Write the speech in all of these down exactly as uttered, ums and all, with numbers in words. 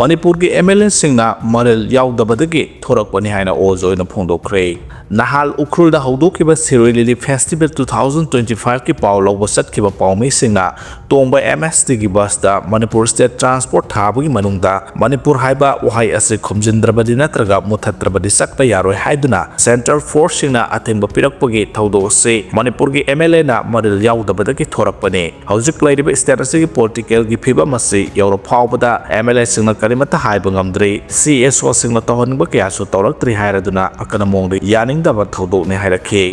ꯃꯅꯤꯄꯨꯔꯒꯤ M L ꯑꯦꯁꯤꯡꯅ ꯃꯔꯤꯜ ꯌꯥꯎꯗꯕꯗꯒꯤ ꯊꯣꯔꯛꯄꯅꯤ ꯍꯥꯏꯅ ꯑꯣꯖ ꯑꯣꯏꯅ ꯐꯣꯡꯗꯣꯛꯈ꯭ꯔꯦ꯫ ꯅꯍꯥꯜ ꯎꯈ꯭ꯔꯨꯜꯗ ꯍꯧꯗꯣꯛꯈꯤꯕ ꯁꯤꯔꯣꯏ ꯂꯤꯂꯤ ꯐꯦꯁꯇꯤꯚꯦꯜ ꯇꯨ ꯊꯥꯎꯖꯟ ꯇ꯭ꯋꯦꯟꯇꯤ ꯐꯥꯏꯚꯀꯤ ꯄꯥꯎ ꯂꯧꯕ ꯆꯠꯈꯤꯕ ꯄꯥꯎꯃꯤꯁꯤꯡꯅ ꯇꯣꯡꯕ ꯑꯦꯝ ꯑꯦꯁ ꯇꯤꯒꯤ ꯕꯁꯇ ꯃꯅꯤꯄꯨꯔ ꯁ꯭ꯇꯦꯠ ꯇ꯭ꯔꯥꯟꯁꯄꯣꯔꯠ ꯊꯥꯕꯒꯤ ꯃꯅꯨꯡꯗ ꯃꯅꯤꯄꯨꯔ ꯍꯥꯏꯕ ꯋꯥꯍꯩ ꯑꯁꯤ ꯈꯨꯝꯖꯤꯟꯗ꯭ꯔꯕꯗꯤ ꯅꯠꯇ꯭ꯔꯒ ꯃꯨꯊꯠꯇ꯭ꯔꯕꯗꯤ ꯆꯠꯄ ꯌꯥꯔꯣꯏ ꯍꯥꯏꯗꯨꯅ ꯁꯦꯟꯇ꯭ꯔꯦꯜ ꯐꯣꯔꯁꯁꯤꯡꯅ ꯑꯊꯤꯡꯕ ꯄꯤꯔꯛꯄꯒꯤ ꯊꯧꯗꯣꯛ ꯑꯁꯤ ꯃꯅꯤꯄꯨꯔꯒꯤ ꯑꯦꯝ ꯑꯦꯜ ꯑꯦꯅ ꯃꯔꯤꯜ ꯌꯥꯎꯗꯕꯗꯒꯤ ꯊꯣꯔꯛꯄꯅꯤ꯫ ꯍꯧꯖꯤꯛ ꯂꯩꯔꯤꯕ ꯁ꯭ꯇꯦꯠ ꯑꯁꯤꯒꯤ ꯄꯣꯂꯤꯇꯤꯀꯦꯜꯒꯤ ꯐꯤꯕꯝ ꯑꯁꯤ ꯌꯧꯔ ꯐꯥꯎꯕꯗ ꯑꯦꯝ ꯑꯦꯜ ꯑꯦꯁꯤꯡꯅ ꯀꯔꯤꯃꯠꯇ ꯍꯥꯏꯕ ꯉꯝꯗ꯭ꯔꯤ꯫ ꯁꯤ ꯑꯦꯁ ꯑꯣꯁꯤꯡꯅ ꯇꯧꯍꯟꯅꯤꯡꯕ ꯀꯌꯥꯁꯨ ꯇꯧꯔꯛꯇ꯭ꯔꯤ ꯍꯥꯏꯔꯗꯨꯅ ꯑꯀꯟꯕ ꯃꯑꯣꯡꯗ ꯌꯥꯅꯤꯡꯗꯕ ꯊꯧꯗꯣꯛꯅꯤ ꯍꯥꯏꯔꯛꯈꯤ꯫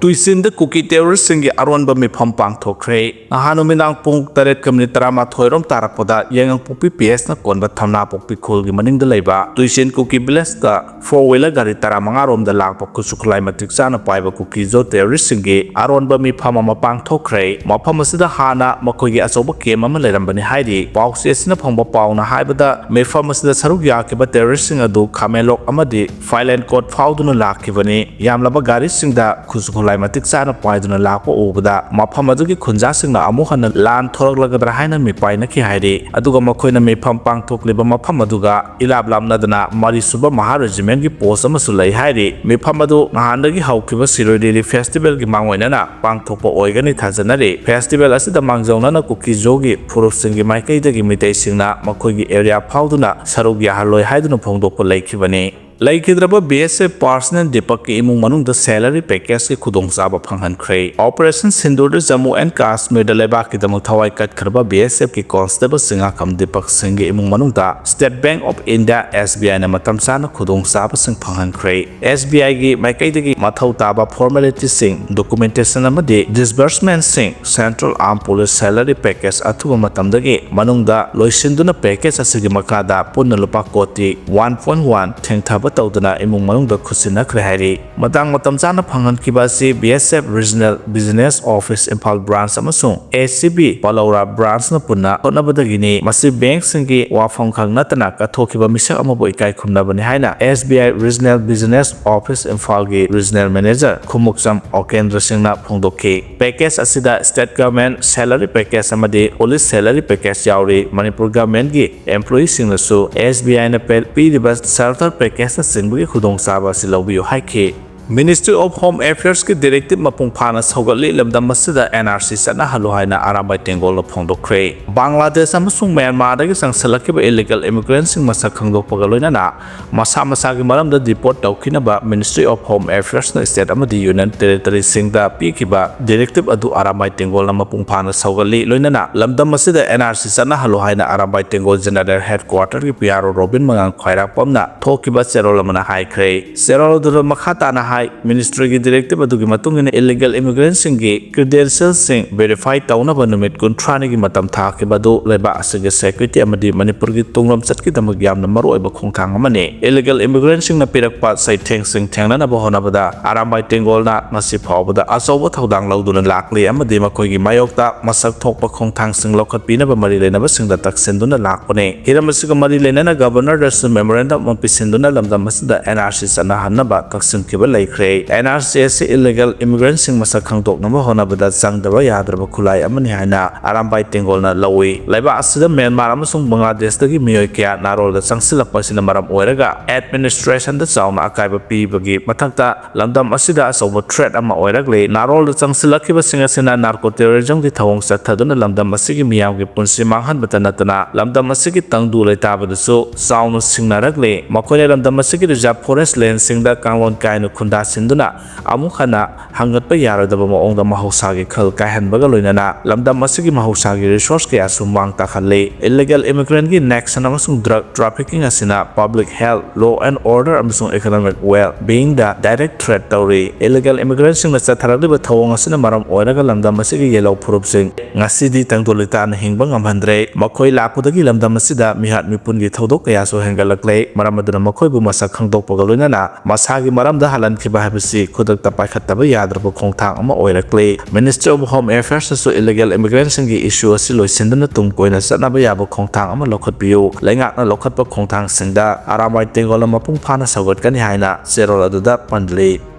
ꯇꯨꯏꯆꯤꯟꯗ ꯀꯨꯀꯤ ꯇꯦꯔꯣꯔꯤꯁꯁꯤꯡꯒꯤ ꯑꯔꯣꯟꯕ ꯃꯤꯐꯝ ꯄꯥꯡꯊꯣꯛꯈ꯭ꯔꯦ꯫ ꯅꯍꯥꯟ ꯅꯨꯃꯤꯗꯥꯡ ꯄꯨꯡ ꯇꯔꯦꯠꯀ ꯃꯤꯅꯤꯠ ꯇꯔꯥꯃꯥꯊꯣꯏ ꯔꯣꯝ ꯇꯥꯔꯛꯄꯗ ꯌꯥꯏꯉꯪꯄꯣꯛꯄꯤ ꯄꯤ ꯑꯦꯁꯅ ꯀꯣꯟꯕ ꯊꯝꯅꯥꯄꯣꯛꯄꯤ ꯈꯨꯜꯒꯤ ꯃꯅꯤꯡꯗ ꯂꯩꯕ ꯇꯨꯏꯆꯤꯟ ꯀꯨꯀꯤ ꯚꯤꯂꯦꯖꯇ ꯐꯣꯔ ꯋꯤꯂꯔ ꯒꯥꯔꯤ ꯇꯔꯥꯃꯉꯥ ꯔꯣꯝꯗ ꯂꯥꯛꯄ ꯈꯨꯠꯁꯨ ꯈꯨꯠꯂꯥꯏ ꯃꯇꯤꯛ ꯆꯥꯅ ꯄꯥꯏꯕ ꯀꯨꯀꯤꯖꯣ ꯇꯦꯔꯣꯔꯤꯁꯁꯤꯡꯒꯤ ꯑꯔꯣꯟꯕ ꯃꯤꯐꯝ ꯑꯃ ꯄꯥꯡꯊꯣꯛꯈ꯭ꯔꯦ꯫ ꯃꯐꯝ ꯑꯁꯤꯗ ꯍꯥꯟꯅ ꯃꯈꯣꯏꯒꯤ ꯑꯆꯧꯕ ꯀꯦꯝ ꯑꯃ ꯂꯩꯔꯝꯕꯅꯤ ꯍꯥꯏꯔꯤ꯫ ꯄꯥꯎꯆꯦ ꯑꯁꯤꯅ ꯐꯪꯕ ꯄꯥꯎꯅ ꯍꯥꯏꯕꯗ, ꯃꯤꯐꯝ ꯑꯁꯤꯗ ꯁꯔꯨꯛ ꯌꯥꯈꯤꯕ ꯇꯦꯔꯣꯔꯤꯁꯁꯤꯡ ꯑꯗꯨ ꯈꯥꯃꯦꯟꯂꯣꯛ ꯑꯃꯗꯤ ꯐꯥꯏꯂꯦꯟ ꯀꯣꯠ ꯐꯥꯎꯗꯨꯅ ꯂꯥꯛꯈꯤꯕꯅꯤ꯫ ꯌꯥꯝꯂꯕ ꯒꯥꯔꯤꯁꯤꯡꯗ ꯈꯨꯠꯁꯨ ꯈꯨꯠꯂꯥꯏ ꯃꯇꯤꯛ ꯆꯥꯅ ꯄꯥꯏꯗꯨꯅ ꯂꯥꯛꯄ ꯎꯕꯗ ꯃꯐꯝ ꯑꯗꯨꯒꯤ ꯈꯨꯟꯖꯥꯁꯤꯡꯅ ꯑꯃꯨꯛ ꯍꯟꯅ ꯂꯥꯟ ꯊꯣꯔꯛꯂꯒꯗ꯭ꯔꯥ ꯍꯥꯏꯅ ꯃꯤꯄꯥꯏꯅꯈꯤ ꯍꯥꯏꯔꯤ꯫ ꯑꯗꯨꯒ ꯃꯈꯣꯏꯅ ꯃꯤꯐꯝ ꯄꯥꯡꯊꯣꯛꯂꯤꯕ ꯃꯐꯝ ꯑꯗꯨꯒ ꯏꯂꯥꯞ ꯂꯥꯞꯅꯗꯅ ꯃꯔꯤ ꯁꯨꯕ ꯃꯍꯥ ꯔꯦꯖꯤꯃꯦꯟꯒꯤ ꯄꯣꯁ ꯑꯃꯁꯨ ꯂꯩ ꯍꯥꯏꯔꯤ꯫ ꯃꯤꯐꯝ ꯑꯗꯨ ꯅꯍꯥꯟꯗꯒꯤ ꯍꯧꯈꯤꯕ ꯁꯤꯔꯣꯏ ꯂꯤꯂꯤ ꯐꯦꯁꯇꯤꯚꯦꯜꯒꯤ ꯃꯥꯡꯑꯣꯏꯅꯅ ꯄꯥꯡꯊꯣꯛꯄ ꯑꯣꯏꯒꯅꯤ ꯊꯥꯖꯅꯔꯤ꯫ ꯐꯦꯁꯇꯤꯚꯦꯜ ꯑꯁꯤꯗ ꯃꯥꯡꯖꯧꯅꯅ ꯀꯨꯀꯤꯖꯣꯒꯤ ꯐꯨꯔꯨꯞꯁꯤꯡꯒꯤ ꯃꯥꯏꯀꯩꯗꯒꯤ ꯃꯤꯇꯩꯁꯤꯡꯅ ꯃꯈꯣꯏꯒꯤ ꯑꯦꯔꯤꯌꯥ ꯐꯥꯎꯗꯨꯅ ꯁꯔꯨꯛ ꯌꯥꯍꯜꯂꯣꯏ ꯍꯥꯏꯗꯨꯅ ꯐꯣꯡꯗꯣꯛꯄ ꯂꯩꯈꯤꯕꯅꯤ꯫ ꯂꯩꯈꯤꯗ꯭ꯔꯕ ꯕꯤ ꯑꯦꯁ ꯑꯦꯐ ꯄꯥꯔꯁꯅꯦꯜ ꯗꯤꯄꯛꯀꯤ ꯏꯃꯨꯡ ꯃꯅꯨꯡꯗ ꯁꯦꯂꯔꯤ ꯄꯦꯀꯦꯖꯀꯤ ꯈꯨꯗꯣꯡꯆꯥꯕ ꯐꯪꯍꯟꯈ꯭ꯔꯦ꯫ ꯑꯣꯄꯔꯦꯁꯟ ꯁꯤꯟꯗꯨꯔꯗ ꯖꯝꯃꯨ ꯑꯦꯟ ꯀꯥꯁꯃꯤꯔꯗ ꯂꯩꯕꯥꯛꯀꯤꯗꯃꯛ ꯊꯋꯥꯏ ꯀꯠꯈ꯭ꯔꯕ ꯕꯤ ꯑꯦꯁ ꯑꯦꯐꯀꯤ ꯀꯣꯟꯁꯇꯦꯕꯜ ꯁꯤꯡꯉꯥꯈꯝ ꯗꯤꯄꯛ ꯁꯤꯡꯒꯤ ꯏꯃꯨꯡ ꯃꯅꯨꯡꯗ state bank of India, S B ꯑꯥꯏꯅ ꯃꯇꯝ ꯆꯥꯅ ꯈꯨꯗꯣꯡꯆꯥꯕꯁꯤꯡ ꯐꯪꯍꯟꯈ꯭ꯔꯦ꯫ ꯑꯦꯁ ꯕꯤ ꯑꯥꯏꯒꯤ ꯃꯥꯏꯀꯩꯗꯒꯤ ꯃꯊꯧ ꯇꯥꯕ ꯐꯣꯔꯃꯦꯂꯤꯇꯤꯁꯤꯡ, ꯗꯣꯀꯨꯃꯦꯟꯇꯦꯁꯟ ꯑꯃꯗꯤ ꯗꯤꯁꯕꯔꯁꯃꯦꯟꯠꯁꯤꯡ ꯁꯦꯟꯇ꯭ꯔꯦꯜ ꯑꯥꯔꯝ ꯄꯨꯂꯤꯁ ꯁꯦꯂꯔꯤ ꯄꯦꯀꯦꯖ ꯑꯊꯨꯕ ꯃꯇꯝꯗꯒꯤ ꯃꯅꯨꯡꯗ ꯂꯣꯏꯁꯤꯟꯗꯨꯅ ꯄꯦꯀꯦꯖ ꯑꯁꯤꯒꯤ ꯃꯈꯥꯗ ꯄꯨꯟꯅ ꯂꯨꯄꯥ ꯀꯣꯇꯤ ꯋꯥꯟ ꯄꯣꯏꯟꯠ ꯋꯥꯟ ꯊꯦꯡꯊꯕ ꯇꯧꯗꯨꯅ ꯏꯃꯨꯡ ꯃꯅꯨꯡꯗ ꯈꯨꯠꯁꯤꯟꯅꯈ꯭ꯔꯦ ꯍꯥꯏꯔꯤ꯫ ꯃꯇꯥꯡ ꯃꯇꯝ ꯆꯥꯅ ꯐꯪꯍꯟꯈꯤꯕ ꯑꯁꯤ B S F Regional Business Office Imphal Branch ꯑꯃꯁꯨꯡ A C B Palaura Branch ꯅ ꯄꯨꯟꯅ ꯍꯣꯠꯅꯕꯗꯒꯤꯅꯤ꯫ ꯃꯁꯤ bank ꯁꯤꯡꯒꯤ ꯋꯥꯐꯝ ꯈꯛ ꯅꯠꯇꯅ ꯀꯠꯊꯣꯛꯈꯤꯕ ꯃꯤꯁꯛ ꯑꯃꯕꯨ ꯏꯀꯥꯏ ꯈꯨꯝꯅꯕꯅꯤ ꯍꯥꯏꯅ S B I Regional Business Office Imphal ꯒꯤ Regional Manager ꯈꯨꯃꯨꯛꯆꯝ ꯑꯣꯀꯦꯟꯗ꯭ꯔ ꯁꯤꯡꯅ ꯐꯣꯡꯗꯣꯛꯈꯤ꯫ Package ꯑꯁꯤꯗ state government salary package ꯑꯃꯗꯤ police salary package ꯌꯥꯎꯔꯤ꯫ ꯃꯅꯤꯄꯨꯔ government ꯀꯤ employee ꯁꯤꯡꯅꯁꯨ S B I ꯅ ꯄꯦ-, ꯄꯤꯔꯤꯕ shelter package ꯅꯆꯤꯡꯕꯒꯤ ꯈꯨꯗꯣꯡꯆꯥꯕ ꯑꯁꯤ ꯂꯧꯕꯤꯌꯨ ꯍꯥꯏꯈꯤ꯫ Ministry of Home Affairs ꯀꯤ directive ꯃꯄꯨꯡ ꯐꯥꯅ ꯁꯧꯒꯠꯂꯤ꯫ ꯂꯝꯗꯝ ꯑꯁꯤꯗ N R C ꯆꯠꯅꯍꯜꯂꯨ ꯍꯥꯏꯅ ꯑꯔꯥꯝꯕꯥꯏ ꯇꯦꯡꯒꯣꯜꯅ ꯐꯣꯡꯗꯣꯛꯈ꯭ꯔꯦ꯫ ꯕꯪꯒ꯭ꯂꯥꯗꯦꯁ ꯑꯃꯁꯨꯡ ꯃ꯭ꯌꯥꯟꯃꯥꯔꯗꯒꯤ ꯆꯪꯁꯤꯜꯂꯛꯈꯤꯕ illegal immigrant ꯁꯤꯡ ꯃꯁꯛ ꯈꯪꯗꯣꯛꯄꯒ ꯂꯣꯏꯅꯅ ꯃꯁꯥ ꯃꯁꯥꯒꯤ ꯃꯔꯝꯗ deport ꯇꯧꯈꯤꯅꯕ Ministry of Home Affairs ꯅ state ꯑꯃꯗꯤ union territory ꯁꯤꯡꯗ ꯄꯤꯈꯤꯕ directive ꯑꯗꯨ ꯑꯔꯥꯝꯕꯥꯏ ꯇꯦꯡꯒꯣꯜꯅ ꯃꯄꯨꯡ ꯐꯥꯅ ꯁꯧꯒꯠꯂꯤ꯫ ꯂꯣꯏꯅꯅ ꯂꯝꯗꯝ ꯑꯁꯤꯗ N R C ꯆꯠꯅꯍꯜꯂꯨ ꯍꯥꯏꯅ ꯑꯔꯥꯝꯕꯥꯏ ꯇꯦꯡꯒꯣꯜ General Headquarter ꯒꯤ P R O ꯔꯣꯕꯤꯟ ꯃꯉꯥꯡ ꯈ꯭ꯋꯥꯏꯔꯥꯛꯄꯝꯅ ꯊꯣꯛꯈꯤꯕ ꯆꯦꯔꯣꯜ ꯑꯃꯅ ꯍꯥꯏꯈ꯭ꯔꯦ꯫ ꯆꯦꯔꯣꯜ ꯑꯗꯨꯗ ꯃꯈꯥ ꯇꯥꯅ ꯍꯥꯏ, Ministry ꯒꯤ directive ꯑꯗꯨꯒꯤ ꯃꯇꯨꯡ ꯏꯟꯅ illegal immigrant ꯁꯤꯡꯒꯤ credential ꯁꯤꯡ verify ꯇꯧꯅꯕ ꯅꯨꯃꯤꯠ ꯀꯨꯟꯊ꯭ꯔꯥꯅꯤꯒꯤ ꯃꯇꯝ ꯊꯥꯈꯤꯕ ꯑꯗꯨ ꯂꯩꯕꯥꯛ ꯑꯁꯤꯒꯤ security ꯑꯃꯗꯤ ꯃꯅꯤꯄꯨꯔꯒꯤ ꯇꯨꯡꯂꯝꯆꯠꯀꯤꯗꯃꯛ ꯌꯥꯝꯅ ꯃꯔꯨꯑꯣꯏꯕ ꯈꯣꯡꯊꯥꯡ ꯑꯃꯅꯤ꯫ Illegal immigrant ꯁꯤꯡꯅ ꯄꯤꯔꯛꯄ ꯆꯩꯊꯦꯡꯁꯤꯡ ꯊꯦꯡꯅꯅꯕ ꯍꯣꯠꯅꯕꯗ ꯑꯔꯥꯝꯕꯥꯏ ꯇꯦꯡꯒꯣꯜꯅ ꯉꯁꯤ ꯐꯥꯎꯕꯗ ꯑꯆꯧꯕ ꯊꯧꯗꯥꯡ ꯂꯧꯗꯨꯅ ꯂꯥꯛꯂꯤ ꯑꯃꯗꯤ ꯃꯈꯣꯏꯒꯤ ꯃꯥꯌꯣꯛꯇ ꯃꯁꯛ ꯊꯣꯛꯄ ꯈꯣꯡꯊꯥꯡꯁꯤꯡ ꯂꯧꯈꯠꯄꯤꯅꯕ ꯃꯔꯤ ꯂꯩꯅꯕꯁꯤꯡꯗ ꯇꯛꯁꯤꯟꯗꯨꯅ ꯂꯥꯛꯄꯅꯤ꯫ ꯍꯤꯔꯝ ꯑꯁꯤꯒ ꯃꯔꯤ ꯂꯩꯅꯅ Governor ꯗꯁꯨ memorandum ꯑꯃ ꯄꯤꯁꯤꯟꯗꯨꯅ ꯂꯝꯗꯝ ꯑꯁꯤꯗ N R C ꯆꯠꯅꯍꯟꯅꯕ ꯇꯛꯁꯤꯟꯈꯤꯕ ꯂꯩꯈ꯭ꯔꯦ꯫ N R C ꯑꯁꯤ illegal immigrant ꯁꯤꯡ ꯃꯁꯛ ꯈꯪꯗꯣꯛꯅꯕ ꯍꯣꯠꯅꯕꯗ ꯆꯪꯗꯕ ꯌꯥꯗ꯭ꯔꯕ ꯈꯨꯠꯂꯥꯏ ꯑꯃꯅꯤ ꯍꯥꯏꯅ ꯑꯔꯥꯝꯕꯥꯏ ꯇꯦꯡꯒꯣꯜꯅ ꯂꯧꯏ꯫ ꯂꯩꯕꯥꯛ ꯑꯁꯤꯗ ꯃ꯭ꯌꯥꯟꯃꯥꯔ ꯑꯃꯁꯨꯡ ꯕꯪꯒ꯭ꯂꯥꯗꯦꯁꯇꯒꯤ ꯃꯤꯑꯣꯏ ꯀꯌꯥ ꯅꯥꯔꯣꯜꯗ ꯆꯪꯁꯤꯜꯂꯛꯄ ꯑꯁꯤꯅ ꯃꯔꯝ ꯑꯣꯏꯔꯒ administration ꯗ ꯆꯥꯎꯅ ꯑꯀꯥꯏꯕ ꯄꯤꯕꯒꯤ ꯃꯊꯛꯇ ꯂꯝꯗꯝ ꯑꯁꯤꯗ ꯑꯆꯧꯕ threat ꯑꯃ ꯑꯣꯏꯔꯛꯂꯤ꯫ ꯅꯥꯔꯣꯜꯗ ꯆꯪꯁꯤꯜꯂꯛꯈꯤꯕꯁꯤꯡ ꯑꯁꯤꯅ narco terrorism ꯒꯤ ꯊꯧꯑꯣꯡ ꯆꯠꯊꯗꯨꯅ ꯂꯝꯗꯝ ꯑꯁꯤꯒꯤ ꯃꯤꯌꯥꯝꯒꯤ ꯄꯨꯟꯁꯤ ꯃꯥꯡꯍꯟꯕꯇ ꯅꯠꯇꯅ ꯂꯝꯗꯝ ꯑꯁꯤꯒꯤ ꯇꯪꯗꯨ ꯂꯩꯇꯥꯕꯗꯁꯨ ꯆꯥꯎꯅ ꯁꯤꯡꯅꯔꯛꯂꯤ꯫ ꯃꯈꯣꯏꯅ ꯂꯝꯗꯝ ꯑꯁꯤꯒꯤ reserve forest land ꯁꯤꯡꯗ ꯀꯥꯡꯂꯣꯟ ꯀꯥꯏꯅ ꯈꯨꯟꯗꯥ ꯇꯥꯁꯤꯟꯗꯨꯅ ꯑꯃꯨꯛ ꯍꯟꯅ ꯍꯪꯒꯠꯄ ꯌꯥꯔꯣꯏꯗꯕ ꯃꯑꯣꯡꯗ ꯃꯍꯧꯁꯥꯒꯤ ꯈꯜ ꯀꯥꯏꯍꯟꯕꯒ ꯂꯣꯏꯅꯅ ꯂꯝꯗꯝ ꯑꯁꯤꯒꯤ ꯃꯍꯧꯁꯥꯒꯤ resource ꯀꯌꯥꯁꯨ ꯃꯥꯡ ꯇꯥꯛꯍꯜꯂꯤ꯫ Illegal immigrant ꯀꯤ nexus ꯑꯃꯁꯨꯡ drug trafficking ꯑꯁꯤꯅ public health, law and order ꯑꯃꯁꯨꯡ economic well being ꯗ direct threat ꯇꯧꯔꯤ꯫ Illegal immigrant ꯁꯤꯡꯅ ꯆꯠꯊꯔꯛꯂꯤꯕ ꯊꯧꯑꯣꯡ ꯑꯁꯤꯅ ꯃꯔꯝ ꯑꯣꯏꯔꯒ ꯂꯝꯗꯝ ꯑꯁꯤꯒꯤ ꯌꯦꯜꯍꯧ ꯐꯨꯔꯨꯞꯁꯤꯡ ꯉꯁꯤꯗꯤ ꯇꯪꯗꯨ ꯂꯩꯇꯥꯅ ꯍꯤꯡꯕ ꯉꯝꯍꯟꯗ꯭ꯔꯦ꯫ ꯃꯈꯣꯏ ꯂꯥꯛꯄꯗꯒꯤ ꯂꯝꯗꯝ ꯑꯁꯤꯗ ꯃꯤꯍꯥꯠ ꯃꯤꯄꯨꯟꯒꯤ ꯊꯧꯗꯣꯛ ꯀꯌꯥꯁꯨ ꯍꯦꯟꯒꯠꯂꯛꯂꯦ꯫ ꯃꯔꯝ ꯑꯗꯨꯅ ꯃꯈꯣꯏꯕꯨ ꯃꯁꯛ ꯈꯪꯗꯣꯛꯄꯒ ꯂꯣꯏꯅꯅ ꯃꯁꯥꯒꯤ ꯃꯔꯝꯗ ꯍꯜꯍꯟꯈꯤꯕ ꯍꯥꯏꯕꯁꯤ ꯈꯨꯗꯛꯇ ꯄꯥꯏꯈꯠꯇꯕ ꯌꯥꯗ꯭ꯔꯕ ꯈꯣꯡꯊꯥꯡ ꯑꯃ ꯑꯣꯏꯔꯛꯂꯦ꯫ Ministry of Home Affairs ꯅꯁꯨ illegal immigrant ꯁꯤꯡꯒꯤ issue ꯑꯁꯤ ꯂꯣꯏꯁꯤꯟꯗꯨꯅ ꯇꯨꯡ ꯀꯣꯏꯅ ꯆꯠꯅꯕ ꯌꯥꯕ ꯈꯣꯡꯊꯥꯡ ꯑꯃ ꯂꯧꯈꯠꯄꯤꯌꯨ꯫ ꯂꯩꯉꯥꯛꯅ ꯂꯧꯈꯠꯄ ꯈꯣꯡꯊꯥꯡꯁꯤꯡꯗ ꯑꯔꯥꯃꯥꯏ ꯇꯦꯡꯒꯣꯜ ꯑꯃ ꯃꯄꯨꯡ ꯐꯥꯅ ꯁꯧꯒꯠꯀꯅꯤ ꯍꯥꯏꯅ ꯆꯦꯔꯣꯜ ꯑꯗꯨꯗ ꯄꯟꯂꯤ꯫